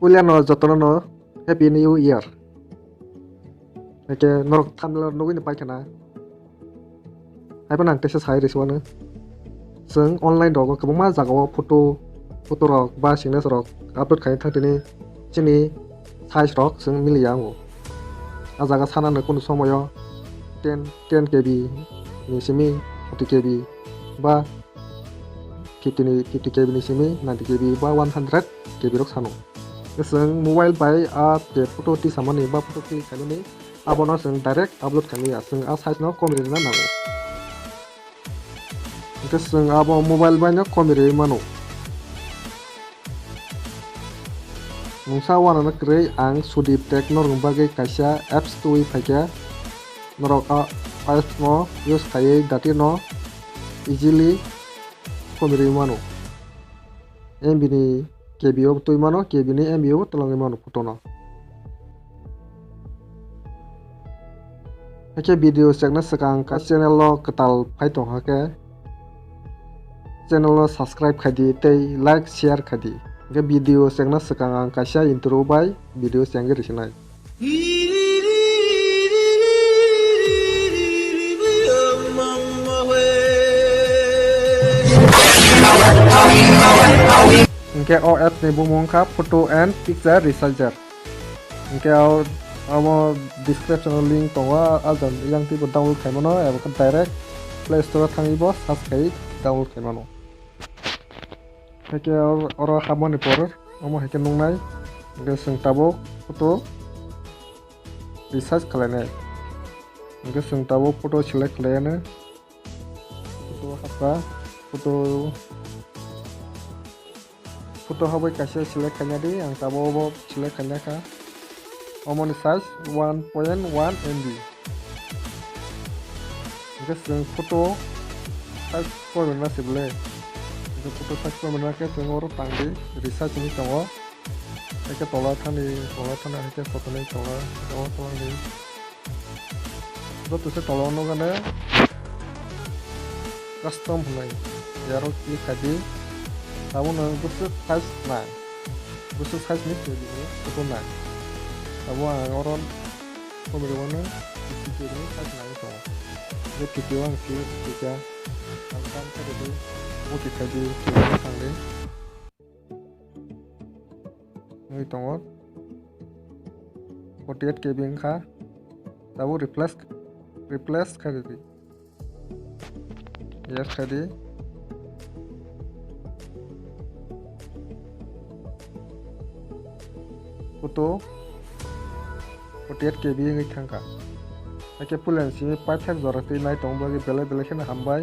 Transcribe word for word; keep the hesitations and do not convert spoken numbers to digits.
Puila no jotono no Happy New Year. Hake norok thumbnail nugwi ni paikha na. Haiphano ang teisa sai rwswano. Chwng online rogo kwbangma jagao photo, photo rok ba singles rok upload khaina thang tini chini size rok chwng miliya wngo. A jaga sanano kunu somoyo ten, ten K B ni simi forty K B ba fifty ni, fifty K B ni simi ninety K B ba one hundred K B rok sano. Chwng mobile bai a je photo tisamani ba photo click khaimani abono chwng direct upload khaimaya, chwng a size no komri rwna nango. Hwnkhe chwng abo mobile bai no komri rwi mano. Mungsa uanano kwrwi ang Sudip Tech norokni bagwi kaisa apps twiwi phaikha. Norok a apps no use khaiwi dati no easily komri rwi mano. M B ni K B o twi mano, K B ni M B o twlangwi mano photo no. Hakhe video chekna swkang ka channel o kwtal phai tong hakhe channel no subscribe khaidi tei like share khaidi. Hwnkhe video chekna swkang ang kaisa intro bai video chengwi rwsinai. Hwnkhe o apps ni bumung wngkha Photo and Picture Resizer. Hwnkhe o, omo description o link tongo, a jang yang twibo download khaimano, eba khe direct Play Store o thangwi bo search khai download khaimano. Hwnkhe or-, oro habmani por omo hai khe nuknai, hwnkhe chwng tabuk photo resize khlainai. Hwnkhe chwng tabuk photo select khlaianw. Photo hapkha, photo, photo habwi kaisa select khaina di, ang tabuk obo select khaina kha. Omoni size one point one M B. Hwnkhe chwng photo size koimrwna se bwle. Hwnkhe photo size koimrwna khe chwng oro tangdi, resize hinwi tongo. Hwnkhe tola thani, tola thani, hwnkhe kothoni tola, tola thani. Joto se tola o nukgano custom hwnwi. Aro click khaidi. Tabukno bwswk size nai. Bwswk size ni twi bini photo nai. Abo ang oro komori wano fifty K ni size nai tongo. Je fifty o ang click khaikha. Ang tam khaidi. Bo click khaidi. Thangdi. Nugwi tongo. Forty eight K B wngkha. Tabuk replace, replace khaidi. Yes khaidi. Photo forty eight K B wngwi thangkha. Hakhe puila ni simi paithak jora twi nai tongma bagwi belai belai kheno hambai.